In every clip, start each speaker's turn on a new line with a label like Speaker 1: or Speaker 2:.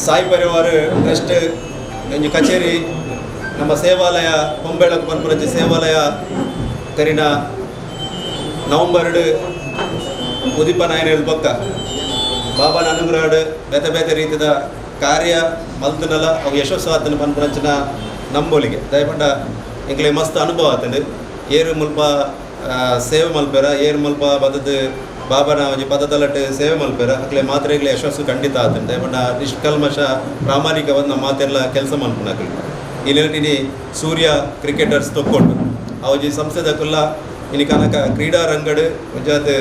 Speaker 1: ಸಾಯಿ ಪರಿವಾರ ಟ್ರಸ್ಟ್ ಒಂಜಿ ಕಚೇರಿ ನಮ್ಮ ಸೇವಾಲಯ ಕೊಂಬೆಳಕು ಪನ್ಪುನಂಚಿ ಸೇವಾಲಯ ಕರಿನ ನವಂಬರ್ ಉದಿಪನ ಬೊಕ್ಕ ಬಾಬಾನ ಅನುಗ್ರಹಡ್ ಬೇತೆ ಬೇತೆ ರೀತಿದ ಕಾರ್ಯ ಮಲ್ತನಲ ಅವು ಯಶಸ್ಸು ಪನ್ಪುನಂಚಿನ ನಂಬೋಲಿಗೆ. ದಯಪಂಡ ಎಂಕ್ಲೆ ಮಸ್ತ್ ಅನುಭವ ಆತಂಡು. ಏರು ಮುಲ್ಪ ಸೇವೆ ಮಲ್ಪೆರ, ಏರು ಮುಲ್ಪ ಬದದು ಬಾಬಾನ ಒಂಜಿ ಪದತಲಟ್ ಸೇವೆ ಮಲ್ಪೆರ, ಅಕ್ಲೆ ಮಾತ್ರೆಗ್ಲೆ ಯಶಸ್ಸು ಖಂಡಿತ ಆತಂಡು. ದಯಪಂಡ ನಿಷ್ಕಲ್ಮಶ ಪ್ರಾಮಾಣಿಕವಾದ ನಮ್ಮ ಮಾತೆರ್ಲ ಕೆಲಸ ಮಲ್ಪುನಕುಲು. ಈ ನೆಲಟಿನಿ ಸೂರ್ಯ ಕ್ರಿಕೆಟರ್ಸ್ ತೊಕ್ಕೊಂಡು ಆ ಒಂಜಿ ಸಂಸ್ಥೆದಕುಲ್ಲ ಇನಿ ಕನಕ ಕ್ರೀಡಾ ರಂಗಡ್ ಒಂಜಾತ್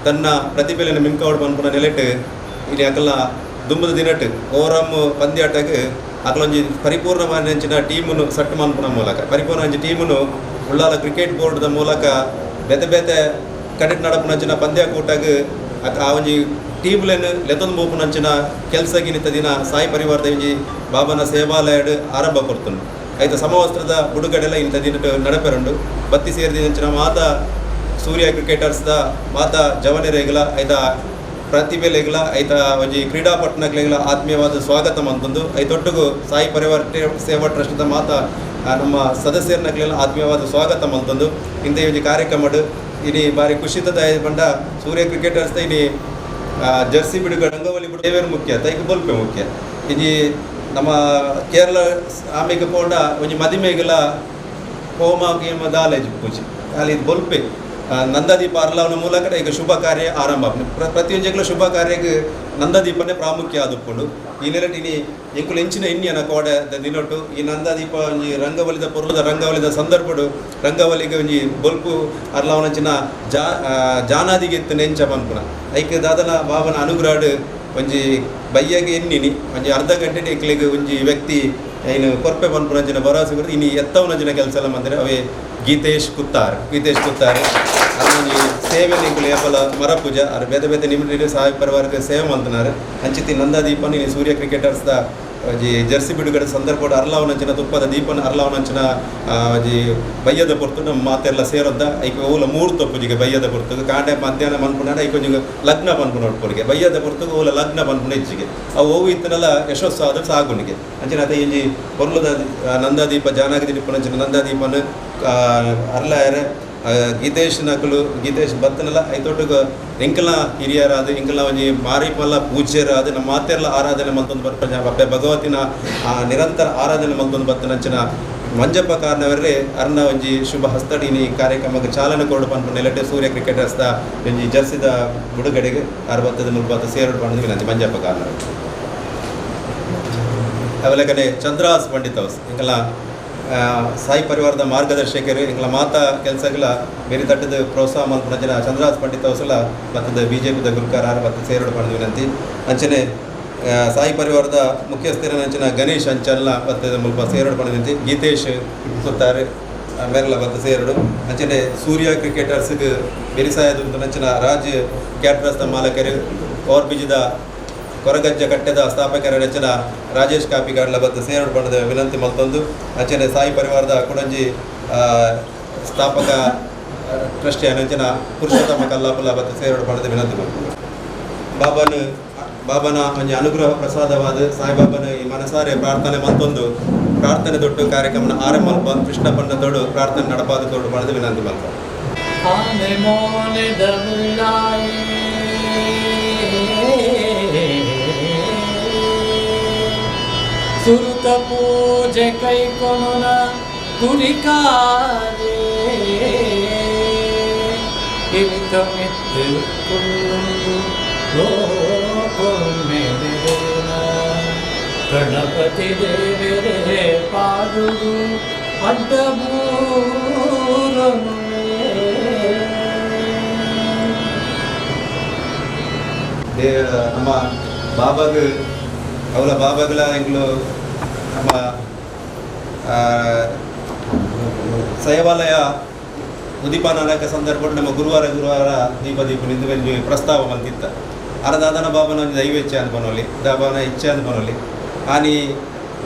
Speaker 1: ತನ್ನ ಪ್ರತಿಭೆಯನ್ನು ಮಿನ್ಕೌಡ್ ಪನ್ಪುನ ನೆಲೆಟ್ ಇನಿ ಅಕಲ್ನ ದುಂಬುದ ದಿನಟ್ ಓರಮ್ ಪಂದ್ಯಾಟಗ್ ಅಕಲೊಂಜಿ ಪರಿಪೂರ್ಣವಾದ ಟೀಮನ್ನು ಸೆಟ್ ಮನ್ಪುನ ಮೂಲಕ ಪರಿಪೂರ್ಣ ಒಂಜಿ ಟೀಮನ್ನು ಉಳ್ಳಾಲ ಕ್ರಿಕೆಟ್ ಬೋರ್ಡ್ದ ಮೂಲಕ ಬೇತೆ ಬೇತೆ ಕಡೆಟ್ ನಡಪುನಂಚಿನ ಪಂದ್ಯಕೂಟಗ್ ಆ ಒಂಜಿ ಟೀಮ್ಲೆನ್ ಲೆತೊಂದು ಪೋಪುನಂಚಿನ ಕೆಲಸಗಿನಿತ ದಿನ ಸಾಯಿ ಪರಿವಾರದ ಒಂಜಿ ಬಾಬನ ಸೇವಾಲಯಡ್ ಆರಂಭ ಕೊರ್ತುಂಡು. ಐತ ಸಮವಸ್ತ್ರದ ಬುಡುಗಡೆಲ ಇಂಥ ದಿನಟ್ ನಡಪೆರುಂಡು. ಬತ್ತಿ ಸೇರಿದಂಚಿನ ಮಾತ ಸೂರ್ಯ ಕ್ರಿಕೆಟರ್ಸ್ದ ಮಾತ ಜವನೆರೆಗ್ಲ ಐತ ಪ್ರತಿಭೆಲೆಗ್ಲ ಐತ ಒಂಜಿ ಕ್ರೀಡಾಪಟ್ಟಣಗ್ಲೆಗ್ಲ ಆತ್ಮೀಯವಾದ ಸ್ವಾಗತ ಮಂತೊಂದು ಐತೊಟ್ಟುಗು ಸಾಯಿ ಪರಿವಾರ ಸೇವಾ ಟ್ರಸ್ಟ್ದ ಮಾತ ನಮ್ಮ ಸದಸ್ಯರನ್ನಕ್ಲೆಲ್ಲ ಆತ್ಮೀಯವಾದ ಸ್ವಾಗತ ಮಂತೊಂದು ಇಂಥ ಒಂಜಿ ಕಾರ್ಯಕ್ರಮಡ್ ಇನಿ ಬಾರಿ ಖುಷಿತ ಪಂಡ ಸೂರ್ಯ ಕ್ರಿಕೆಟರ್ಸ್ ಇನಿ ಜರ್ಸಿ ಬಿಡುಗಡೆ ರಂಗವಲಿ ಬಿಡು ದೇವೇರು ಮುಖ್ಯ ತೈಕ್ ಬೊಲ್ಪೆ ಮುಖ್ಯ. ಇನಿ ನಮ್ಮ ಕೇರಳ ಆಮೆಗೆ ಪೋಂಡ ಒಂಜಿ ಮದಿಮೆಗೆಲ ಹೋಮ ಗೇಮ ದಾಲೇಜ್ ಪೂಜೆ ಅಲ್ಲಿ ಬೊಲ್ಪೆ ನಂದಾದೀಪ ಅರ್ಲಾವನ ಮೂಲಕ ಈಗ ಶುಭ ಕಾರ್ಯ ಆರಂಭ. ಪ್ರತಿಯೊಂಜಿಗ್ಲ ಶುಭ ಕಾರ್ಯಕ್ಕೆ ನಂದಾದೀಪನೇ ಪ್ರಾಮುಖ್ಯ ಆದುಪ್ಪುಂಡು. ಈ ನೆಲಟ್ ಇನಿ ಎಂಕುಲು ಎಂಚಿನ ಎಣ್ಣಿಯನ ಕೋಡೆ ದಿನೊಟ್ಟು ಈ ನಂದಾದೀಪ ಒಂಜಿ ರಂಗವಲಿದ ಪೊರ್ಲುದ ರಂಗವಲಿದ ಸಂದರ್ಭಡು ರಂಗವಲಿಗೆ ಒಂಜಿ ಬೊಲ್ಪು ಅರ್ಲಾವನಂಚಿನ ಜಾನಾದಿಗೆ ಇತ್ತು ನೆಂಚ ಪನ್ಪುನ ಐಕ್ ದಾದನ ಬಾಬನ ಅನುಗ್ರಹಡ್ ಒಂಜಿ ಬಯ್ಯಗೆ ಎನ್ನಿನಿ ಒಂಜಿ ಅರ್ಧ ಗಂಟೆ ಎಂಕ್ಲೆಗ್ ಒಂಜಿ ವ್ಯಕ್ತಿ ಐನು ಕೊರ್ಪೆ ಪನ್ಪುನಂಚಿನ ಭರವಸೆ ಕೊರ್ದು ಇನಿ ಎತ್ತವನಂಚಿನ ಕೆಲಸ ಎಲ್ಲ ಮಂದಿರ ಅವೇ ಗೀತೇಶ್ ಕುತ್ತಾರ್. ಗೀತೇಶ್ ಕುತ್ತಾರ್ ಅಲ್ಲೊಂಜಿ ಸೇವೆ ನಿಂಕುಲು ಏಪಲ ಮರಪೂಜೆ ಅರ್ ಬೇತೆ ಬೇತೆ ನಿಮಿಟ್ ಸಾಯಿ ಪರಿವಾರಕ್ಕೆ ಸೇವೆ ಮಲ್ತುನಾರ್. ಅಂಚಿತಿ ನಂದಾದೀಪನ್ ಇನಿ ಸೂರ್ಯ ಕ್ರಿಕೆಟರ್ಸ್ದ ಒಂಜಿ ಜರ್ಸಿ ಬಿಡುಗಡೆ ಸಂದರ್ಭಡ್ ಅರ್ಲಾವನಂಚಿನ ತುಪ್ಪದ ದೀಪನ ಅರ್ಲಾವನಂಚಿನ ಒಂಜಿ ಬಯ್ಯದ ಪೊರ್ತು ನಮ್ಮ ಮಾತೆಲ್ಲ ಸೇರೊಂದ ಐಕ್ ಓಲ ಮೂರ್ತ ಪೂಜೆಗೆ ಬಯ್ಯದ ಪೊರ್ತುಗು ಕಾಂಡೆ ಮಧ್ಯಾಹ್ನ ಮನ್ಪುನಾಡ ಐಕ್ ಒಂಜಿ ಲಗ್ನ ಪನ್ಪುನ ಒಟ್ಪುನಿಗೆ ಬಯ್ಯದ ಪೊರ್ತುಗು ಓಲ ಲಗ್ನ ಪನ್ಪುನ ಹೆಚ್ಚಿಗೆ ಅವು ಓವು ಇತ್ತನಲ್ಲ ಯಶಸ್ಸು ಆದ ಸಾಗುನಿಗೆ. ಅಂಚಿನ ಅತ ಇಂಜಿ ಪೊರ್ಲುದ ನಂದಾದೀಪ ಜಾನಾಗದಿ ನಿಪ್ಪುನಂಚಿನ ನಂದಾದೀಪನ ಅರ್ಲಾಯರೆ ಗೀತೇಶ್ ನಕಲು ಗೀತೇಶ್ ಬತ್ತನಲ್ಲ ಐತೊಟ್ಟುಗು ಎಂಕಲ್ನ ಹಿರಿಯರಾದ ಎಂಕಲ್ನ ಒಂಜಿ ಮಾರಿಪಲ್ಲ ಪೂಜ್ಯರಾದ ನಮ್ಮ ಮಾತೆರ್ಲ ಆರಾಧನೆ ಮಲ್ತೊಂದು ಬರ್ಪುನ ಅಪ್ಪೆ ಭಗವತಿನ ನಿರಂತರ ಆರಾಧನೆ ಮಲ್ತೊಂದು ಬತ್ತನಂಚಿನ ಮಂಜಪ್ಪ ಕಾರ್ನವರೇ ಅರ್ನ ಒಂಜಿ ಶುಭ ಹಸ್ತಡಿನಿ ಕಾರ್ಯಕ್ರಮಕ್ಕೆ ಚಾಲನೆ ಕೊಡು ಪನ್ಪು ನೆಲಟೆ ಸೂರ್ಯ ಕ್ರಿಕೆಟರ್ಸ್ದ ಒಂಜಿ ಜರ್ಸಿದ ಬುಡುಗಡೆಗೆ ಅರವತ್ತದ ಮುಲ್ಪತ್ತ ಸೇರೋಡು ಪಂಡ ವಿನಂತಿ ಮಂಜಪ್ಪ ಕಾರ್ನವರು. ಅವಲಕನೆ ಚಂದ್ರಾಸ್ ಪಂಡಿತ್ ಹೌಸ್ ಎಂಕಲ್ನ ಸಾಯಿ ಪರಿವಾರದ ಮಾರ್ಗದರ್ಶಕರು ಎಂಕಲ್ನ ಮಾತಾ ಕೆಲಸಗಳ ಬೇರೆ ತಟ್ಟದ ಪ್ರೋತ್ಸಾಹ ಮಲ್ಪುನ ಜನ ಚಂದ್ರಾಸ್ ಪಂಡಿತ್ ಹೌಸಲ ಬತ್ತದ ಬಿ ಜೆ ಪಿದ ಗುರುಕಾರ ಬತ್ತ ಸೇರೋಡು ಪಂಡ ವಿನಂತಿ. ಅಂಚನೆ ಸಾಯಿ ಪರಿವಾರದ ಮುಖ್ಯಸ್ಥರ ಅಂಚಿನ ಗಣೇಶ್ ಅಂಚಲ್ಲ ಬತ್ತದ ಮುಲ್ಪ ಸೇರೋಡು ಪಂಡ ವಿನಂತಿ. ಗೀತೇಶ್ ಸುತ್ತಾರೆ ಮೇರಲ ಬತ್ತ ಸೇರೋಡು. ಅಂಚನೆ ಸೂರ್ಯ ಕ್ರಿಕೆಟರ್ಸ್ಗೆ ಬೆರಿಸಾಯದ ಅಂಚಿನ ರಾಜ್ ಕ್ಯಾಟ್ರಸ್ದ ಮಾಲಕರು ಓವರ್ ಬಿಜಿದ ಕೊರಗಜ್ಜ ಕಟ್ಟೆದ ಸ್ಥಾಪಕರ ರಚನ ರಾಜೇಶ್ ಕಾಪಿಗಾಡ್ಲ ಬತ್ತ ಸೇರೋಡು ಪಂಡದ ವಿನಂತಿ ಮಲ್ತೊಂದು. ಅಂಚನೆ ಸಾಯಿ ಪರಿವಾರದ ಕೊಡಂಜಿ ಸ್ಥಾಪಕ ಟ್ರಸ್ಟಿ ಅಂಚಿನ ಪುರುಷೋತ್ತಮ ಕಲ್ಲಾಪುಲ ಬತ್ತ ಸೇರೋಡು ಪಂಡದ ವಿನಂತಿ ಮಲ್ತೊಂದು. ಬಾಬನ ಒಂಜಿ ಅನುಗ್ರಹ ಪ್ರಸಾದವಾದ ಸಾಯಿಬಾಬನ ಈ ಮನಸಾರೆ ಪ್ರಾರ್ಥನೆ ಮಲ್ತೊಂದು ಪ್ರಾರ್ಥನೆ ದೊಡ್ಡ ಕಾರ್ಯಕ್ರಮನ ಆರಂಭ ಮಲ್ಪ ಕೃಷ್ಣ ಪಂಡದೋಡು ಪ್ರಾರ್ಥನೆ ನಡಪಾದ ತೋಡು ಪಂಡದ ವಿನಂತಿ ಮಲ್ಪ.
Speaker 2: ಸುರುತ ಪೂಜೆ ಕೈಕೊನುನ ಗುರಿಕಾರೆ ಇರಿತ ಮಿತ್ತು ಕುಳ್ಳುಂದು ಲೋಕೊಮ್ಮೆದೆನ ಗಣಪತಿ ದೇವರೇ ಪಾದುದು ಅಡ್ಡಬೂರನು.
Speaker 1: ನಮ್ಮ ಬಾಬಾಗ ಅವಳ ಬಾಬಾಗಳ ಎಂಗ್ಲು ನಮ್ಮ ಸೇವಾಲಯ ಉದೀಪನಾನಕ ಸಂದರ್ಭ ನಮ್ಮ ಗುರುವಾರ ಗುರುವಾರ ದೀಪ ದೀಪ ನಿಂದು ಒಂಜಿ ಪ್ರಸ್ತಾವ ಮಲ್ತಿತ್ತ. ಅರದಾದನ ಬಾಬನ ಒಂಜಿ ದೈವ ಇಚ್ಛೆ ಅಂದ್ ಪನೊಲಿ ದಾಬಾನ ಇಚ್ಛೆ ಅಂದ್ ಪನೊಲಿ ಆನಿ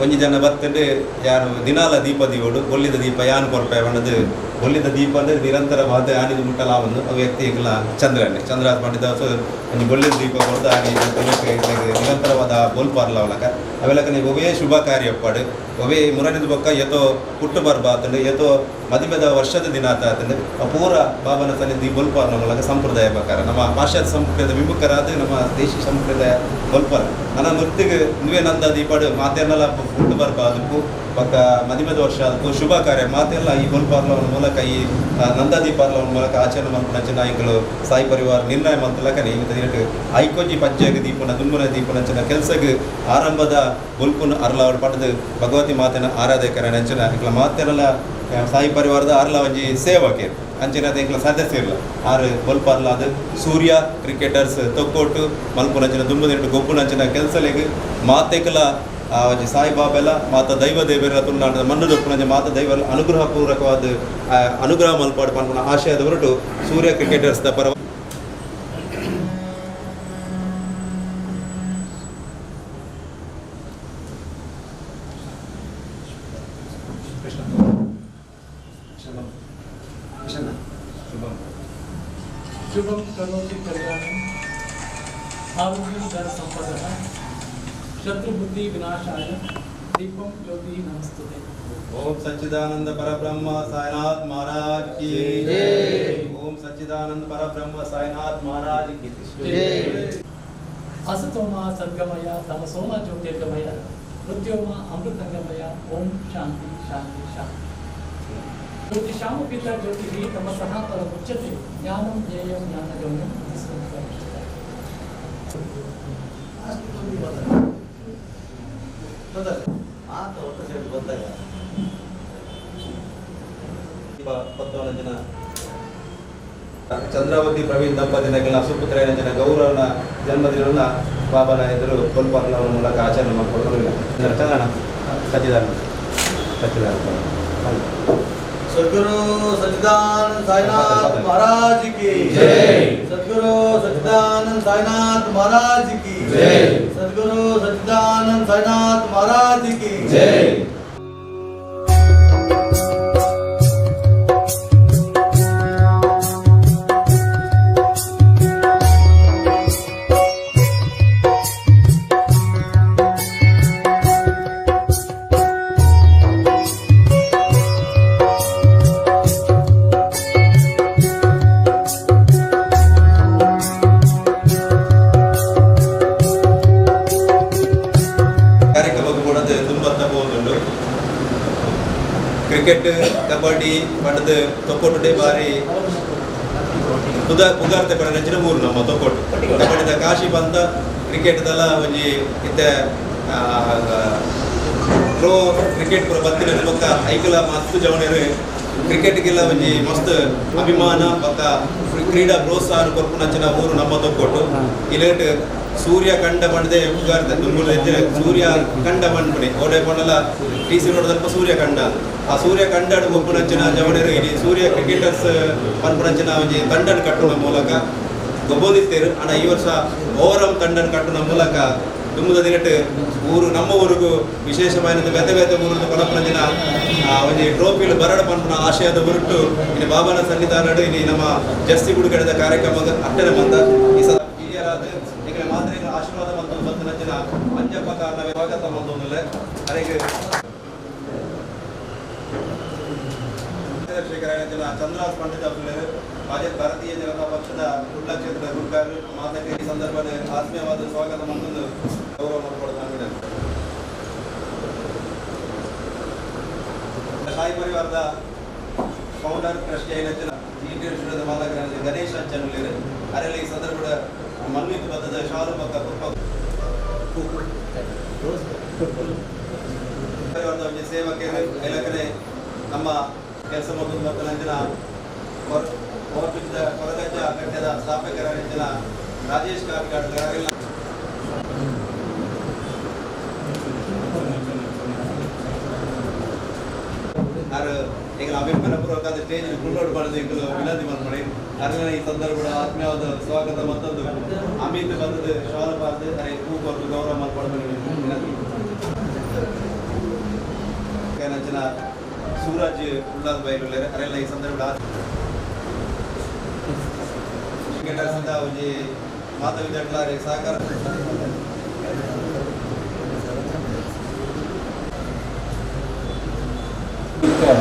Speaker 1: ಒಂಜಿ ಜನ ಬತ್ತಂಡು ಯಾರು ದಿನಾಲ ದೀಪ ದೀವೋಡು ಬೊಲ್ಲಿದ ದೀಪ ಯಾನು ಕೊರ್ಪೆ ಪಂಡದು ಬೊಲ್ಲಿದ ದೀಪ ಅಂದರೆ ನಿರಂತರವಾದ ಆನಿದ ಮುಟ್ಟಲ ಒಂದು ಆ ವ್ಯಕ್ತಿ ಎಂಕಲ್ನ ಚಂದ್ರನ್ನೇ ಚಂದ್ರಾಸ್ ಪಂಡಿತ ಒಂಜಿ ಬೊಲ್ಲಿದ ದೀಪ ಕೊರ್ದು ಆನಿ ದಿನಕ್ಕೆ ನಿರಂತರವಾದ ಬೊಲ್ಪಾರ್ಲ ಅವಲಕ. ಅವೆಲ್ಲಕನೆ ಒವೇ ಶುಭ ಕಾರ್ಯ ಒಪ್ಪಾಡು ಒವೇ ಮುರನಿದ ಬೊಕ್ಕ ಏತೋ ಪುಟ್ಟು ಬರ್ಬಾತಂಡು ಏತೋ ಮದಿಮೆದ ವರ್ಷದ ದಿನ ಆತಂಡು ಆ ಪೂರ ಬಾಬನ ಸನ್ನಿಧಿ ಬೊಲ್ಪಾರ್ ಮೂಲಕ ಸಂಪ್ರದಾಯ ಪ್ರಕಾರ ನಮ್ಮ ಪಾಶ್ಚಾತ್ಯ ಸಂಪ್ರದಾಯದ ವಿಮುಖರಾದ ನಮ್ಮ ದೇಶಿ ಸಂಪ್ರದಾಯ ಬೊಲ್ಪಾರ್ ನನ್ನ ನೃತ್ಯಗೆ ನೀವೇ ನಂದ ದೀಪಾಡು ಮಾತೆಲ್ಲ ಪುಟ್ಟು ಬರ್ಬಾದಕ್ಕೂ ಬೊಕ್ಕ ಮದಿಮೆದ ವರ್ಷ ಅದಕ್ಕೂ ಶುಭ ಕಾರ್ಯ ಮಾತೆಲ್ಲ ಈ ಬೊಲ್ಪಾರ್ಲವನ ಮೂಲಕ ಈ ನಂದಾದೀಪಾರ್ಲವನ ಮೂಲಕ ಆಚರಣೆ ಮಲ್ಪುನಂಚಿನ ಎಂಕುಲು ಸಾಯಿ ಪರಿವಾರ ನಿರ್ಣಯ ಮಲ್ತಲಕನೆ ಇವತ್ತು ಐಕೊಂಜಿ ಪಜ್ಜೆಗ್ ದೀಪನ ದುಂಬುನ ದೀಪನಂಚಿನ ಕೆಲಸಗ್ ಆರಂಭದ ಬೊಲ್ಪುನ ಅರ್ಲಾವಡ್ ಪಡೆದು ಭಗವತಿ ಮಾತೆನ ಆರಾಧಕರ ಅಂಚಿನ ಎಂಕಲ ಮಾತೆಲ್ಲ ಸಾಯಿ ಪರಿವಾರದ ಅರ್ಲ ಒಂಜಿ ಸೇವಕರು ಅಂಚಿನ ಎಂಕಲ ಸದಸ್ಯರ್ಲ ಆರು ಬೊಲ್ಪಾರ್ಲ ಅದು ಸೂರ್ಯ ಕ್ರಿಕೆಟರ್ಸ್ ತೊಕ್ಕೋಟು ಮಲ್ಪುನಂಚಿನ ದುಂಬುದಿನಟ್ಟು ಗೊಬ್ಬುನಂಚಿನ ಕೆಲಸಲೆಗ್ ಮಾತೆಕಲ ಒಂಜಿ ಸಾಯಿಬಾಬೆಲ ಮಾತ ದೈವ ದೇವರ ತುಳುನಾಡದ ಮಣ್ಣು ದೊಪ್ಪುನಂಚ ಮಾತ ದೈವ ಅನುಗ್ರಹ ಪೂರ್ವಕವಾದ ಅನುಗ್ರಹ ಮಲ್ಪಾಡು ಪನ್ಪುನ ಆಶಯದ ಹೊರಟು ಸೂರ್ಯ ಕ್ರಿಕೆಟರ್ಸ್ ದ ಪರ
Speaker 2: ಶುಭಂ ಕರೋತಿ ಕಲ್ಯಾಣಂ ಆರೋಗ್ಯಂ ಧನ ಸಂಪದಃ ಶತ್ರುಬುದ್ಧಿ ವಿನಾಶಾಯ ದೀಪಂ ಜ್ಯೋತಿ ನಮಸ್ತುತೆ.
Speaker 1: ಓಂ ಸಚ್ಚಿದಾನಂದ ಪರಬ್ರಹ್ಮ ಸಾಯಿನಾಥ್ ಮಹಾರಾಜ್ ಕಿ ಜೈ. ಓಂ ಸಚ್ಚಿದಾನಂದ ಪರಬ್ರಹ್ಮ ಸಾಯಿನಾಥ್ ಮಹಾರಾಜ್ ಕಿ ಜೈ.
Speaker 2: ಅಸತೋಮ ಸದ್ಗಮಯ ತಮಸೋಮ ಜ್ಯೋತಿರ್ಗಮಯ ಮೃತ್ಯೋಮ ಅಮೃತಂಗಮಯ. ಓಂ ಶಾಂತಿ ಶಾಂತಿ ಶಾಂತಿ. ಜ್ಯೋತಿಷಾಮ ಪಿತ ಜ್ಯೋತಿಃ ತಮಸಃ ಪರಮುಚ್ಯತೆ ಜ್ಞಾನಂ ಜ್ಞೇಯಂ ಜ್ಞಾನಗಮ್ಯಂ ಇತಿ ಸ್ಮೃತಃ.
Speaker 1: ಜನ ಚಂದ್ರಾವತಿ ಪ್ರವೀಣ್ ದಂಪತಿಗಳ ಸುಪುತ್ರ ಜನ ಗೌರವನ ಜನ್ಮದಿನವನ್ನ ಬಾಬನ ಎದುರು ಬೊಲ್ಪಾರ್ಲವನ ಮೂಲಕ ಆಚರಣೆ ಮಾಡಿಕೊಂಡು ಚಂದ್ರಣ್ಣ ಸಚ್ಚಿದಾನಂದ ಸಚ್ಚಿದಾನಂದ
Speaker 3: सद्गुरु सच्चिदानंद साईनाथ महाराज की जय. सद्गुरु सच्चिदानंद साईनाथ महाराज की जय. सद्गुरु सच्चिदानंद साईनाथ महाराज की जय.
Speaker 1: ಕ್ರಿಕೆಟ್ ಕಬಡ್ಡಿ ಪಡೆದು ತೊಕ್ಕೊಟ್ಟು ಬಾರಿ ಪುಗಾರ್ತೆ ಪಡೆದ ಊರು ನಮ್ಮ ತೊಕ್ಕೊಟ್ಟು. ಕಬಡ್ಡಿದ ಕಾಶಿ ಬಂತ ಕ್ರಿಕೆಟ್ದೆಲ್ಲ ಒಂಜಿ ಇತ್ತೆ ಪ್ರೋ ಕ್ರಿಕೆಟ್ ಪೂರ ಬತ್ತಿನ ಬೊಕ್ಕ ಐಕಲ ಮಸ್ತ್ ಜವಣರು ಕ್ರಿಕೆಟ್ಗೆಲ್ಲ ಒಂಜಿ ಮಸ್ತ್ ಅಭಿಮಾನ ಬೊಕ್ಕ ಕ್ರೀಡಾ ಪ್ರೋತ್ಸಾಹ ಕೊರ್ಪುನಂಚಿನ ಊರು ನಮ್ಮ ತೊಕ್ಕೊಟ್ಟು. ಇಲ್ಲೇಟ್ ಸೂರ್ಯ ಕಂಡ ಪಂಡದೆ ಪುಗಾರ್ತೆ ದುಂಬುಲ ಸೂರ್ಯ ಕಂಡ ಪಂಡ್ಪಣೆ ಓಡೆ ಪಂಡಲ ಟಿ ಸಿ ರೋಡ್ ಸೂರ್ಯ ಕಂಡ ಆ ಸೂರ್ಯ ಕಂಡಡು ಗೊಬ್ಬುನಂಚಿನ ಜವಣರು ಇಡೀ ಸೂರ್ಯ ಕ್ರಿಕೆಟರ್ಸ್ ಪನ್ಪುನಂಚಿನ ಒಂಜಿ ತಂಡನ್ ಕಟ್ಟುವ ಮೂಲಕ ಗೊಬ್ಬೊಂದಿತ್ತೇರು. ಆಂಡ ಈ ವರ್ಷ ಓವರಂ ತಂಡನ್ ಕಟ್ಟುವ ಮೂಲಕ ದುಂಬುದ ದಿನಟ್ ಊರು ನಮ್ಮ ಊರಿಗೂ ವಿಶೇಷವಾದ ಬೇತೆ ಬೇತೆ ಊರು ಕೊನಪುನಂಚಿನ ಒಂಜಿ ಟ್ರೋಫಿಲು ಬರಡ ಪನ್ಪುನ ಆಶಯದ ಹೊರಟು ಇನ್ನು ಬಾಬಾನ ಸನ್ನಿಧಾನಡು ಇನ್ನು ನಮ್ಮ ಜರ್ಸಿ ಗುಡುಗಡೆದ ಕಾರ್ಯಕ್ರಮ ಅಟ್ಟನೆ ಬಂದ ಈ ಸಲ ಹಿರಿಯರಾದ ಈಗಲೇ ಮಾತ್ರ ಆಶೀರ್ವಾದ ಮತ್ತು ಬತ್ತನಂಚಿನ ಮಂಜಪ್ಪ ಕಾರಣ ಸ್ವಾಗತ ಮಂದೊಂದಿಲ್ಲ. ಅರೆಗೆ ಚಂದ್ರಶೇಖರ ಚಂದ್ರಾಸ್ ಪಂಡಿತ್ ಅವರು ಭಾರತೀಯ ಜನತಾ ಪಕ್ಷದ ಕುಡ್ಲ ಕ್ಷೇತ್ರದ ಗುರುಕಾರರು ಮಾತಕ್ಕೆ ಈ ಸಂದರ್ಭದಲ್ಲಿ ಆತ್ಮೀಯವಾದ ಸ್ವಾಗತ ಮತ್ತೊಂದು ಗೌರವ ಮಾಡಿಕೊಡುತ್ತಾರೆ. ಸಾಯಿ ಪರಿವಾರದ ಫೌಂಡರ್ ಟ್ರಸ್ಟಿ ಇಂಡಿಯನ್ ಮಾಲಕರ ಗಣೇಶ್ ಅಂಚನುಲೇರು ಅದರಲ್ಲಿ ಈ ಸಂದರ್ಭದ ಮನ್ವಿತ್ ಬದ್ಧದ ಶಾಲು ಪಕ್ಕ ಪರಿವಾರದ ಒಂದು ಸೇವಕರು ಇಲಾಖೆ ನಮ್ಮ ಕೆಲಸ ಮತ್ತು ನಂಜನ ಕೊರಗಜ್ಜ ಕಟ್ಟೆದ ಸ್ಥಾಪಕರ ನಂಜನ ರಾಜೇಶ್ ಕಾಪಿಕಾಡ್ ಎಂಗಳ ಅಭಿಮಾನ ಪೂರ್ವಕ ಸ್ಟೇಜ್ ಕುಳ್ಳೋಡು ಮಾಡಿದ ಎಂಕಲು ವಿನಂತಿ ಮಲ್ಪಡೆ ಅರ್ನ ಈ ಸಂದರ್ಭದ ಆತ್ಮೀಯವಾದ ಸ್ವಾಗತ ಮತ್ತೊಂದು ಅಮಿತ್ ಬಂದದ್ದು ಶಾಲು ಪಾರ್ದು ಅರೆ ಹೂ ಕೊರದು ಗೌರವ ಮಲ್ಪಡ ವಿನಂತಿ. ನಂಚಿನ ಸೂರಜ್ ಉಳ್ಳಾಲ್ ಬೈಲುಲ್ಲೆರ್ ಅರೆಲ್ಲ ಈ ಸಂದರ್ಭದ ಒಂಜಿ ಮಾಧವಿ ದಡ್ಲಾರೆ ಸಹಕಾರ
Speaker 4: ಇನಿತ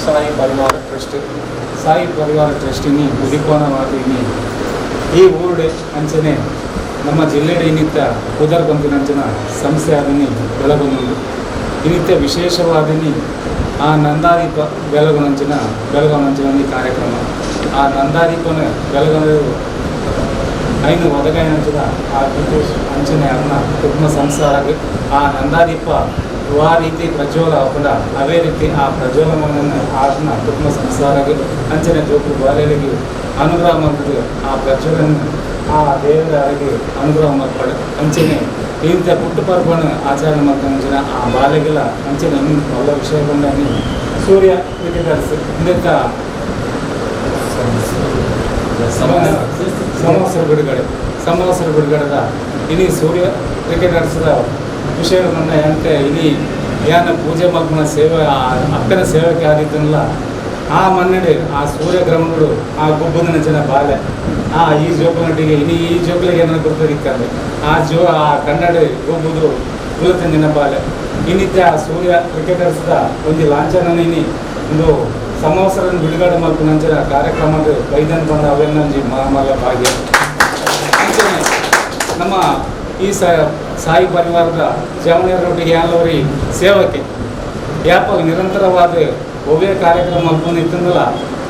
Speaker 4: ಸಾಯಿ ಪರಿವಾರ ಟ್ರಸ್ಟ್ ಸಾಯಿ ಪರಿವಾರ ಟ್ರಸ್ಟಿನಿ ಉದಿಪನವಾದಿನಿ ಈ ಊರುಡೆ ಅಂಚನೆ ನಮ್ಮ ಜಿಲ್ಲೆಡೆ ಇನ್ನಿತ್ತ ಉದರ್ಬಂದಿನಂಚಿನ ಸಂಸ್ಥೆ ಆದಿನಿ ಬೆಳಗೊಂದು ಇನ್ನಿತ್ತ ವಿಶೇಷವಾದಿನಿ ಆ ನಂದಾದೀಪ ಬೆಳಗುನಂಚಿನ ಬೆಳಗುನಂಚಿನ ಈ ಕಾರ್ಯಕ್ರಮ ಆ ನಂದಾದೀಪನ ಬೆಳಗು ಐನು ಒದಗಾಯನಂಚಿನ ಆ ಗೀತೇಶ್ ಅಂಚನೆ ಅನ್ನ ಕುಟುಂಬ ಸಂಸಾರ ಆ ನಂದಾದೀಪ ಆ ರೀತಿ ಪ್ರಜ್ವಲ ಆಪುಂಡ ಅವೇ ರೀತಿ ಆ ಪ್ರಜ್ವಲವನ್ನು ಆತನ ಕುಟುಂಬ ಸಂಸಾರ ಅಂಚನೆ ಜೋಕು ಬಾಲೆಗೆ ಅನುಗ್ರಹ ಮಾಡ್ತದೆ ಆ ಪ್ರಜ್ವಲನ ಆ ದೇವರ ಅರಿಗೆ ಅನುಗ್ರಹ ಮಾಡ್ಪಾಡು ಅಂಚನೆ ಇಂಥ ಪುಟ್ಟು ಪರ್ಬನ ಆಚರಣೆ ಮಾಡ್ತಾನೆ ಆ ಬಾಲೆಗೆಲ್ಲ ಅಂಚನೆ ಒಳ್ಳ ವಿಷಯ ಬಂದಾನಿ ಸೂರ್ಯ ಕ್ರಿಕೆಟರ್ಸ್ ಇಂದ ಸಮವಸ್ತ್ರ ಬಿಡುಗಡೆ ಸಮವಸ್ತ್ರ ಬಿಡುಗಡೆದ ಇಡೀ ಸೂರ್ಯ ಕ್ರಿಕೆಟರ್ಸ್ದ ವಿಷಯಗಳನ್ನ ಅಂತೆ ಇಡೀ ಯಾನ ಪೂಜೆ ಮಲ್ಪನ ಸೇವೆ ಅಕ್ಕನ ಸೇವೆಗೆ ಆದಿತ್ತನಲ್ಲ ಆ ಮನ್ನಡೆ ಆ ಸೂರ್ಯಗ್ರಹಣಗಳು ಆ ಗುಬ್ಬದ ಜನ ಬಾಲೆ ಆ ಈ ಜೋಕನಟ್ಟಿಗೆ ಇಡೀ ಈ ಜೋಕಲಿಗೆ ಏನಾದ್ರು ಗುರ್ತದಿಕ್ಕಂದ್ರೆ ಆ ಜೋ ಆ ಕನ್ನಡ ಗುಬ್ಬುದು ಕುಲತಂಜಿನ ಬಾಲೆ ಇನ್ನಿದ್ದ ಆ ಸೂರ್ಯ ಕ್ರಿಕೆಟರ್ಸ್ದ ಒಂದು ಲಾಂಛನ ಇನಿ ಒಂದು ಸಮವಸ್ತ್ರನ ಬಿಡುಗಡೆ ಮಲ್ಪುನಂಚಿನ ಕಾರ್ಯಕ್ರಮದ ಬೈದನ್ ಬಂದ ಅವೆಲ್ಲಂಜಿ ಮಹಾಮಲ ಭಾಗ್ಯ ಅಂಚನೆ ನಮ್ಮ ಈ ಸಾಯಿ ಪರಿವಾರದ ಜವಣಿಯರೊಟ್ಟಿಗೆ ಯಾಲವರಿ ಸೇವಕೆ ಯಾಪಲ್ ನಿರಂತರವಾದ ಒವ್ವೇ ಕಾರ್ಯಕ್ರಮ ಮಲ್ಪೊಂದು ಇತ್ತಂದಲ್ಲ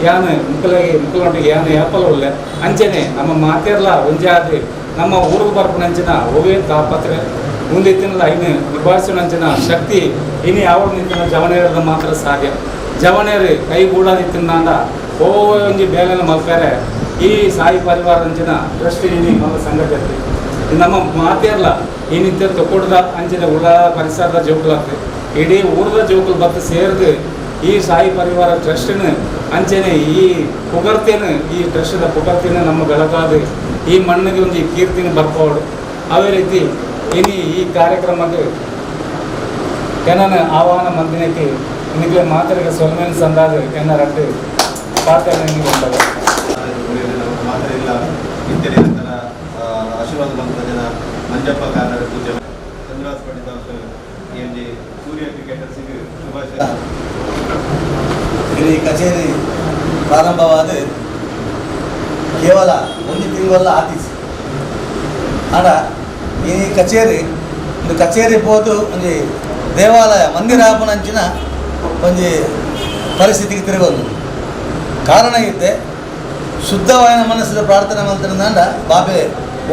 Speaker 4: ಯಾನ್ ಮುಕ್ಕಲಾಗಿ ಮುಕ್ಕಲೊಟ್ಟಿಗೆ ಯಾನ್ ಯಾಪಲ್ ಒಳ್ಳೆ ಅಂಚನೆ ನಮ್ಮ ಮಾತೇರ್ಲ ಒಂಜಾದ ನಮ್ಮ ಊರಿಗೆ ಬರ್ಪುನಂಚಿನ ಒವ್ವೇ ತಾಪತ್ರೆ ಮುಂದಿತ್ತಿನಲ್ಲ ಇನ್ನು ನಿಭಾಯಿಸುವಂಚಿನ ಶಕ್ತಿ ಇನ್ನು ಯಾವ ನಿಂತಿನ ಜವಣಿಯರದ ಮಾತ್ರ ಸಾಧ್ಯ. ಜವಣಿಯರು ಕೈ ಗೂಡಾದಿತ್ತಿಂದಾಂಡ ಓ ಒಂಜಿ ಬೇಲೆನ ಮಲ್ಪೆರೆ ಈ ಸಾಯಿ ಪರಿವಾರ ಅಂಚಿನ ಟ್ರಸ್ಟ್ ಇನಿ ಮಲ್ಲ ಸಂಘಟನೆ ನಮ್ಮ ಮಾತೇರ್ಲ ಈ ನಿತ್ಯ ತೊಕೊಡ್ದ ಅಂಚಿನ ಉಳ ಪರಿಸರದ ಜೋಕುಲಾಗ್ತದೆ ಇಡೀ ಊರದ ಜೋಕುಲು ಬತ್ತು ಸೇರಿದು ಈ ಸಾಯಿ ಪರಿವಾರ ಟ್ರಸ್ಟ್ನ ಅಂಚನೆ ಈ ಪುಗರ್ತಿನ ಈ ಟ್ರಸ್ಟ್ದ ಪುಗರ್ತಿನ ನಮ್ಮ ಬೆಳಗಾದ ಈ ಮಣ್ಣಿಗೆ ಒಂದು ಈ ಕೀರ್ತಿನ ಬರ್ಪೋಡು. ಅದೇ ರೀತಿ ಇನಿ ಈ ಕಾರ್ಯಕ್ರಮಕ್ಕೆ ಎನ್ನ ಆಹ್ವಾನ ಮಂದಿನಕ್ಕೆ ನಿಮಗೆ ಮಾತ್ರೆಗೆ ಸೊಲ್ಮೇನ್ ಸಂದಾದ ಎನ್ನ ರಟ್ಟು ಪಾತ್ರ ಉಂಟಾಗ
Speaker 1: ಮಾತ್ರ ಇಲ್ಲ ನಿತ್ಯ ನಿರಂತರ ಆಶೀರ್ವಾದ ಬಂದ ಜನ ಮಂಜಪ್ಪ ಕಾರ್ನರ್ ಪೂಜೆ ಚಂದ್ರರಾಜ್ ಪಂಡಿತ್ ಅವರು ಎಂ ಜಿ ಸೂರ್ಯ ಕ್ರಿಕೆಟರ್ಸಿಗೆ ಶುಭಾಶಯ.
Speaker 3: ಈ ಕಚೇರಿ ಪ್ರಾರಂಭವಾದ ಕೇವಲ ಒಂದು ತಿಂಗಳಲ್ಲ ಆತೀಸ್ ಆಡ ಈ ಕಚೇರಿ ಒಂದು ಕಚೇರಿ ಪೋದು ಒಂಜಿ ದೇವಾಲಯ ಮಂದಿರ ಆಪುನಂಚಿನ ಒಂಜಿ ಪರಿಸ್ಥಿತಿಗೆ ತಿರುಗೋದು ಕಾರಣ ಇದ್ದೆ ಶುದ್ಧವಾದ ಮನಸ್ಸಿನ ಪ್ರಾರ್ಥನೆ ಮಲ್ತಿರಂದಾಂಡ ಬಾಬೆ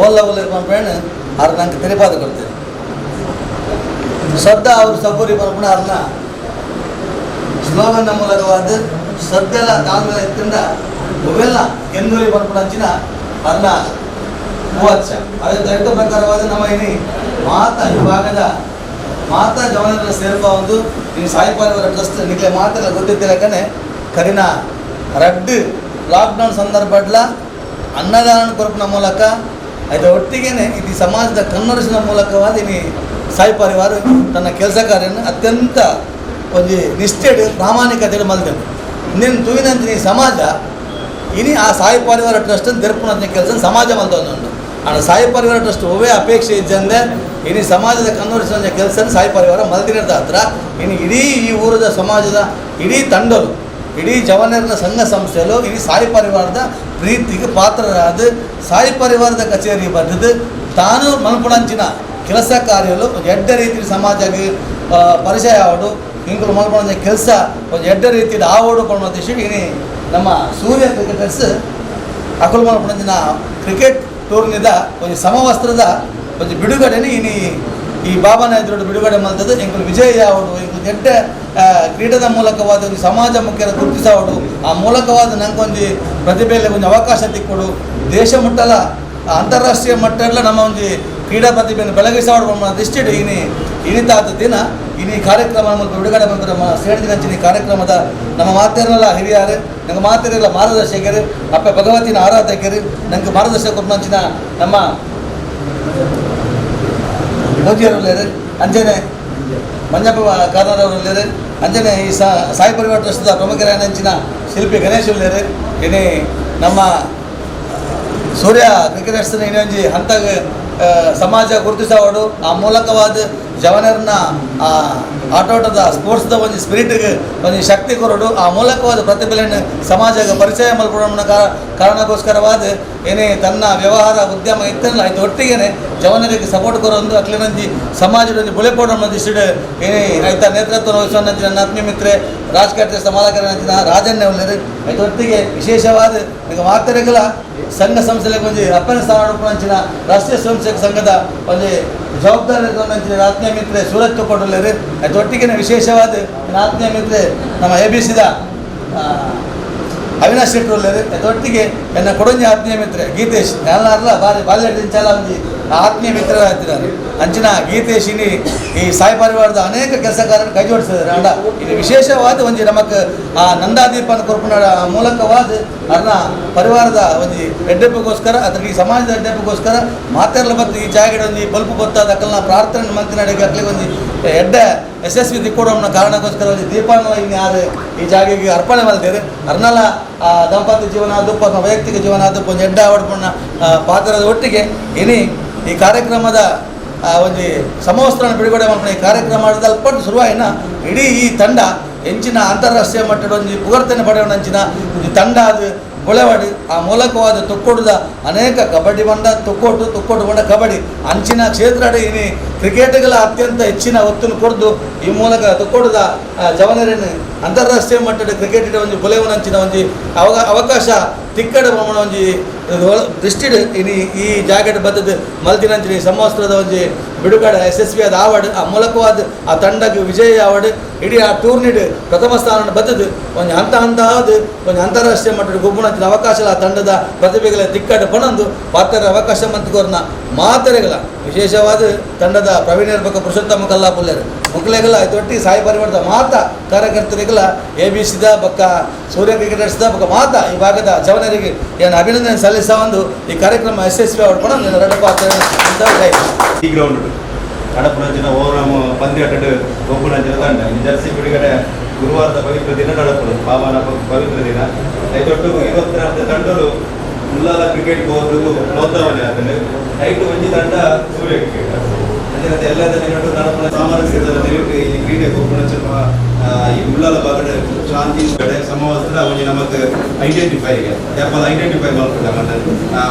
Speaker 3: ಓಲ್ಲ ಓಲ್ಲ ಪಂಪೇಣು ಅವ್ರು ನಂಗೆ ತೆರಿಪಾದ ಕೊಡ್ತೇನೆ ಶ್ರದ್ಧಾ ಅವರು ಸಬ್ಬೂರಿ ಪಂಪಣ ಅವ್ರನ್ನ ಸ್ಲೋಗನ್ನ ಮೂಲಕವಾದ ಶ್ರದ್ಧೆಲ್ಲ ತಾಳ್ಮೆ ಎತ್ತಿಂದ ಅವೆಲ್ಲ ಕೆಂದೂರಿ ಪಂಪಣಂಚಿನ ಅವ್ರನ್ನ ಮೂವಚ್ಚ ಅದೇ ದೈತ ಪ್ರಕಾರವಾದ ನಮ್ಮ ಇನಿ ಮಾತಾ ಈ ಭಾಗದ ಮಾತಾ ಜವನರ ಸೇರ್ಪ ಒಂದು ಈ ಸಾಯಿ ಪರಿವಾರ ಟ್ರಸ್ಟ್ ನಿಗ್ಲೆ ಮಾತೆಲ್ಲ ಗೊತ್ತಿದ್ದಿರಕನೆ ಕರಿನ ರಡ್ಡು ಲಾಕ್ಡೌನ್ ಸಂದರ್ಭಡ್ಲ ಅನ್ನದಾನ ಕೊರಪಿನ ಮೂಲಕ ಅದರ ಒಟ್ಟಿಗೆನೆ ಇದು ಸಮಾಜದ ಕನ್ನಡಿಸಿನ ಮೂಲಕವಾದ ಇನಿ ಸಾಯಿ ಪರಿವಾರ ತನ್ನ ಕೆಲಸ ಕಾರ್ಯವನ್ನು ಅತ್ಯಂತ ಒಂದು ನಿಷ್ಠೆಡು ಪ್ರಾಮಾಣಿಕತೆ ಮಲ್ದೇನೆ ನಿನ್ನ ತೂವಿನಂಚಿನ ಈ ಸಮಾಜ ಇನಿ ಆ ಸಾಯಿ ಪರಿವಾರ ಟ್ರಸ್ಟ್ ದೆರ್ಪುನಂಚಿನ ಕೆಲಸ ಸಮಾಜ ಮಲ್ತೊಂದುಂಡು ಆಂಡ ಸಾಯಿ ಪರಿವಾರ ಟ್ರಸ್ಟ್ ಒವ್ವೇ ಅಪೇಕ್ಷೆ ಇಜ್ಜಂದೆ ಇನಿ ಸಮಾಜದ ಕನ್ನಡಿಸಿನ ಕೆಲಸ ಸಾಯಿ ಪರಿವಾರ ಮಲ್ದಿನದ ಹತ್ರ ಇನ್ನು ಇಡೀ ಈ ಊರದ ಸಮಾಜದ ಇಡೀ ತಂಡಲು ಇಡೀ ಜವನರನ ಸಂಘ ಸಂಸ್ಥೆಯಲ್ಲೂ ಇಡೀ ಸಾಯಿ ಪರಿವಾರದ ಪ್ರೀತಿಗೆ ಪಾತ್ರರಾದ ಸಾಯಿ ಪರಿವಾರದ ಕಚೇರಿ ಬರೆದು ತಾನು ಮಲ್ಪುಣಂಚಿನ ಕೆಲಸ ಕಾರ್ಯಲು ಒಂದು ಎಡ್ಡ ರೀತಿಯ ಸಮಾಜಕ್ಕೆ ಪರಿಚಯ ಆವಡು ಇಂಗುಲು ಮಲ್ಪುಣಂಚಿನ ಕೆಲಸ ಒಂದು ಎಡ್ಡ ರೀತಿಯಲ್ಲಿ ಆವಡು ಪಣ್ಣುವಂತ ಇನಿ ನಮ್ಮ ಸೂರ್ಯ ಕ್ರಿಕೆಟರ್ಸ್ ಅಕುಲ್ ಮಲ್ಪುಣಂಚಿನ ಕ್ರಿಕೆಟ್ ಟೂರ್ನಿದ ಒಂದು ಸಮವಸ್ತ್ರದ ಒಂದು ಬಿಡುಗಡೆನೇ ಇನಿ ಈ ಬಾಬಾನ ಎದುರು ಬಿಡುಗಡೆ ಮಲ್ತದ್ದು ಎಂಕುಲು ವಿಜಯ ಆವಡು ಎಂಕುಲು ಎಡ್ಡ ಕ್ರೀಡೆದ ಮೂಲಕವಾದ ಒಂದು ಸಮಾಜ ಮುಖ್ಯರ ಗುರುತಿಸವಡು ಆ ಮೂಲಕವಾದ ನಂಗೊಂದು ಪ್ರತಿಭೆಯಲ್ಲಿ ಒಂದು ಅವಕಾಶ ತಿಕ್ಕೊಡು ದೇಶ ಮುಟ್ಟಲ ಅಂತಾರಾಷ್ಟ್ರೀಯ ಮಟ್ಟಲ್ಲ ನಮ್ಮ ಒಂದು ಕ್ರೀಡಾ ಪ್ರತಿಭೆಯನ್ನು ಬೆಳಗಿಸವಡು ದೃಷ್ಟಿಡು ಇನಿ ಇನಿತಾದ ದಿನ ಇನಿ ಕಾರ್ಯಕ್ರಮ ಮೂಲಕ ಬಿಡುಗಡೆ ಬಂದ ನಮ್ಮ ಶ್ರೇಣಿಗಂಚಿನ ಕಾರ್ಯಕ್ರಮದ ನಮ್ಮ ಮಾತೇರಲ್ಲ ಹಿರಿಯರು ನಂಗೆ ಮಾತೇರೆಲ್ಲ ಮಾರ್ಗದರ್ಶಕರು ಅಪ್ಪ ಭಗವತಿನ ಆರಾಧಕರು ನಂಗೆ ಮಾರ್ಗದರ್ಶಕರು ನಮ್ಮ ಮೋದಿಯವರಲ್ಲೇರು ಅಂಜನೆ ಮಂಜಪ್ಪ ಕಾರ್ನರವರಲ್ಲೇರು ಅಂಜನೆ ಈ ಸಾಯಿ ಪರಿವಾರ ಟ್ರಸ್ಟ್ದ ಪ್ರಮುಖರಾಯನಂಚಿನ ಶಿಲ್ಪಿ ಗಣೇಶ್ ಉಲ್ಲೇರು ಇನಿ ನಮ್ಮ ಸೂರ್ಯ ಕ್ರಿಕೆಟರ್ಸ್ ಇನ್ನೊಂಜಿ ಹಂತ ಸಮಾಜ ಗುರುತಿಸವಡು ಆ ಮೂಲಕವಾದ ಜವನರನ್ನ ಆ ಆಟೋಟದ ಸ್ಪೋರ್ಟ್ಸ್ದ ಒಂಜಿ ಸ್ಪಿರಿಟ್ಗೆ ಒಂಜಿ ಶಕ್ತಿ ಕೊರಡು ಆ ಮೂಲಕವಾದ ಪ್ರತಿಭೆಯನ್ನು ಸಮಾಜಕ್ಕೆ ಪರಿಚಯ ಮಲ್ಪಡೋಣ ಕಾರಣಕ್ಕೋಸ್ಕರವಾದ ಏನೇ ತನ್ನ ವ್ಯವಹಾರ ಉದ್ಯಮ ಇತ್ತಲ್ಲ ಆಯ್ತು ಒಟ್ಟಿಗೆನೆ ಜವನರಿಗೆ ಸಪೋರ್ಟ್ ಕೊರೊಂದು ಅಕ್ಲಿನಂಜಿ ಸಮಾಜದ ಒಂಜಿ ಬುಲೆಪೋಡ ದಿಶಿಡ್ ಏನೇ ಆಯ್ತಾ ನೇತೃತ್ವ ವಹಿಸುವ ನನ್ನ ಆತ್ಮೀಯ ಮಿತ್ರೆ ರಾಜಕಾರಣ ಸಮಾಲಕರ ರಾಜನ್ನೇ ಉಳ್ಳರು ಆಯ್ತು ಒಟ್ಟಿಗೆ ವಿಶೇಷವಾದ ಈಗ ಮಾತರೆಗಳ ಸಂಘ ಸಂಸ್ಥೆಗೆ ಒಂಜಿ ಅಪ್ಪನ ಸ್ಥಾನ ರಾಷ್ಟ್ರೀಯ ಸ್ವಯಂ ಸೇವಕ ಸಂಘದ ಒಂಜಿ ಜವಾಬ್ದಾರಿ ಆತ್ಮೀಯ ಮಿತ್ರೆ ಸೂರಜ್ ತೊಕೊಡುಲ್ಲೇರು ಆಯ್ತು ಒಟ್ಟಿಗೆ ವಿಶೇಷವಾದ ನನ್ನ ಆತ್ಮೀಯ ಮಿತ್ರೆ ನಮ್ಮ ಎ ಬಿ ಸಿದ ಅವಿನಾಶ್ ಶೆಟ್ಟರು ಉಳ್ಳೇರು ಒಟ್ಟಿಗೆ ಎನ್ನ ಕೊಡೊಂಜಿ ಆತ್ಮೀಯ ಮಿತ್ರೆ ಗೀತೇಶ್ ಎಲ್ಲಾರ್ಲ ಬಾರಿ ಬಾಲ್ಯದಿಂಚಲ ಒಂಜಿ ಆತ್ಮೀಯ ಮಿತ್ರರಾಗ್ತಿದ್ದಾರೆ. ಅಂಚಿನ ಗೀತೇಶ್ ಇನಿ ಈ ಸಾಯಿ ಪರಿವಾರದ ಅನೇಕ ಕೆಲಸ ಕಾರ್ಯ ಕೈ ಜೋಡಿಸಿದ್ದಾರೆ. ಅಂಡ ಇದು ವಿಶೇಷವಾದ ಒಂಜಿ ನಮಕ್ ಆ ನಂದಾದೀಪನ ಕೊರ್ಪುನ ಮೂಲಕವಾದ ಅರ್ನ ಪರಿವಾರದ ಒಂಜಿ ಎಡ್ಡೆಪ್ಪಗೋಸ್ಕರ ಅದ್ರ ಈ ಸಮಾಜದ ಎಡ್ಡೆಪ್ಪಗೋಸ್ಕರ ಮಾತೆರ್ಲ ಬತ್ತು ಈ ಜಾಗಡೆ ಒಂಜಿ ಬಲ್ಪು ಬತ್ತಾದ ಅಕ್ಕಲ್ನ ಪ್ರಾರ್ಥನೆ ಮಂತಿನಡೆಗೆ ಅಕ್ಲಿಗೆ ಒಂಜಿ ಎಡ್ಡೆ ಯಶಸ್ವಿ ದಿಕ್ಕೊಡೋನ ಕಾರಣಕ್ಕೋಸ್ಕರ ಒಂಜಿ ದೀಪಾನ ಇನ್ನು ಯಾರು ಈ ಜಾಗೆಗೆ ಅರ್ಪಣೆ ಮಲ್ತೇರು. ಅರ್ನಲ ಆ ದಾಂಪತ್ಯ ಜೀವನ ಆದಪ್ಪ ವೈಯಕ್ತಿಕ ಜೀವನ ಆದಪ್ಪ ಒಂಜಿ ಎಡ್ಡೆ ಆವಡ್ಪಣ್ಣ ಪಾತ್ರದ ಒಟ್ಟಿಗೆ ಇನಿ ಈ ಕಾರ್ಯಕ್ರಮದ ಒಂಜಿ ಸಮವಸ್ತ್ರನ ಬಿಡುಗಡೆ ಮಾಡ್ಕೊಂಡು ಈ ಕಾರ್ಯಕ್ರಮ ಅಲ್ಪಟ್ಟು ಶುರುವಾಯಿನ ಇಡೀ ಈ ತಂಡ ಹೆಂಚಿನ ಅಂತಾರಾಷ್ಟ್ರೀಯ ಮಟ್ಟದ ಒಂಜಿ ಪುಗರ್ತನೆ ಪಡೆಯೋಣ ಅಂಚಿನ ಒಂಜಿ ತಂಡ ಅದು ಕೊಳೆವಾಡಿ ಆ ಮೂಲಕವಾದ ತೊಕ್ಕೊಡುದ ಅನೇಕ ಕಬಡ್ಡಿ ಬಂಡ ತೊಕ್ಕೊಟ್ಟು ತೊಕ್ಕೊಟ್ಟು ಬಂಡ ಕಬಡ್ಡಿ ಅಂಚಿನ ಕ್ಷೇತ್ರ ಇನಿ ಕ್ರಿಕೆಟ್ಗಳ ಅತ್ಯಂತ ಹೆಚ್ಚಿನ ಒತ್ತನ್ನು ಕೊಡ್ದು ಈ ಮೂಲಕ ತೊಕ್ಕೊಡುದ ಜವನರನ್ನು ಅಂತಾರಾಷ್ಟ್ರೀಯ ಮಟ್ಟದ ಕ್ರಿಕೆಟ್ ಒಂಜಿ ಬುಲೆವನಂಚಿನ ಒಂಜಿ ಅವಕಾಶ ತಿಕ್ಕಡ ಪ್ರಮಾಣ ಒಂಜಿ ದೃಷ್ಟಿಡ್ ಇನಿ ಈ ಜಾಗೆಟ್ ಬತ್ತದ ಮಲ್ತಿನಂಚಿನ ಸಮವಸ್ತ್ರದ ಒಂಜಿ ಬಿಡುಗಡೆ ಯಶಸ್ವಿಯಾದ ಆವಡ್ ಆ ಮೂಲಕವಾದ ಆ ತಂಡಕ್ಕೆ ವಿಜಯ ಆವಡ್ ಇಡೀ ಆ ಟೂರ್ನಿಡ್ ಪ್ರಥಮ ಸ್ಥಾನ ಬತ್ತದ ಒಂಜಿ ಹಂತ ಹಂತ ಆದ ಒಂಜಿ ಅಂತಾರಾಷ್ಟ್ರೀಯ ಮಟ್ಟದ ಗೊಬ್ಬುನಂಚಿನ ಅವಕಾಶ ಆ ತಂಡದ ಪ್ರತಿಭೆಗಳ ತಿಕ್ಕಡ ಪಣಂದು ಪಾತ್ರ ಅವಕಾಶ ಮಂತ್ಕೋರ್ನ ಮಾತೆರೆಗಳ ವಿಶೇಷವಾದ ತಂಡದ ಪ್ರವೀಣರ್ ಬೊಕ್ಕ ಪುರುಷೋತ್ತಮ ಕಲ್ಲಾಪುಲ್ಲೇರು ಮುಕ್ಲೆಗಳ ತೊಟ್ಟಿ ಸಾಯಿ ಪರಿವಾರದ ಮಾತ ಕಾರ್ಯಕರ್ತರಿಗಳ ಎ ಬಿ ಸಿದ ಬೊಕ್ಕ ಸೂರ್ಯ ಕ್ರಿಕೆಟರ್ಸ್ದ ಬೊಕ್ಕ ಮಾತ ಈ ಭಾಗದ ಜವನರಿಗೆ ಏನು ಅಭಿನಂದನೆ ಸಲ್ಲಿಸ ಒಂದು ಈ ಕಾರ್ಯಕ್ರಮ ಯಶಸ್ವಿ ಅವಡ್ಕೊಂಡು ಎರಡು ಪಾತ್ರ
Speaker 1: ಈ ಗ್ರೌಂಡ್ ನಡಪುನಂಚಿನ ಓವರಾಮ್ ಪಂದ್ಯಾಟಡ್ ಗೊಬ್ಬುನಂಚಿನ ತಂಡ ಈ ಜರ್ಸಿ ಬಿಡುಗಡೆ ಗುರುವಾರದ ಪವಿತ್ರ ದಿನ ನಡಪುಡು ಬಾಬಾನ ಪವಿತ್ರ ದಿನ ಐತೊಟ್ಟು 22 ತಂಡಲು ಉಲ್ಲಾಲ ಕ್ರಿಕೆಟ್ ಬೋರ್ಡ್ ಪ್ರೋತ್ಸಾಹನೆ ಆತಂಡು ಐಟು ಒಂಜಿ ತಂಡ ಸೂರ್ಯ ಕ್ರಿಕೆಟ್ ಅಂಚಿನ ಎಲ್ಲದ ದಿನಟು ನಡಪುನ ಸಾಮರಸ್ಯದ ಈ ಕ್ರೀಡೆ ಗೊಬ್ಬುನಂಚಿನ ಈ ಉಲ್ಲಾಲ ಭಾಗದ ಶಾಂತಿ ಕಡೆ ಸಮವಸ್ತ್ರ ಒಂಜಿ ನಮಕ್ ಐಡೆಂಟಿಫೈ ಯಾಪಲ ಐಡೆಂಟಿಫೈ ಮಲ್ಪುಂಡ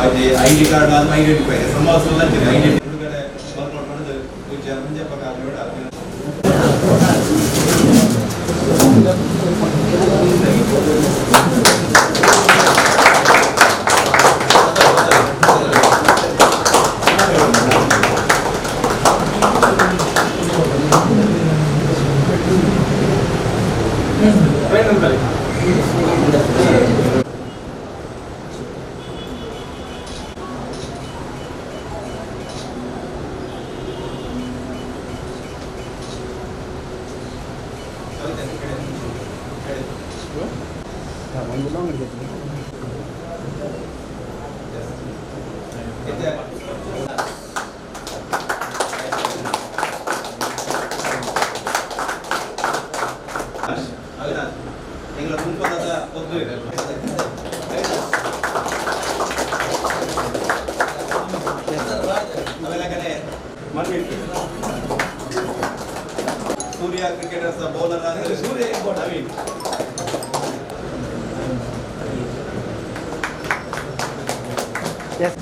Speaker 1: ಒಂಜಿ I D card ಆದ ಐಡೆಂಟಿಫೈ ಸಮವಸ್ತ್ರ ಅಂಚಿನ ಐಡೆಂಟಿ ಬಿಡುಗಡೆ ಮಲ್ಪುಂಡು ಪೂಜ್ಯ Manjappa ಕಾಪಿಯೋಡ. Surya cricketers bowler Surya Naveen. Yes.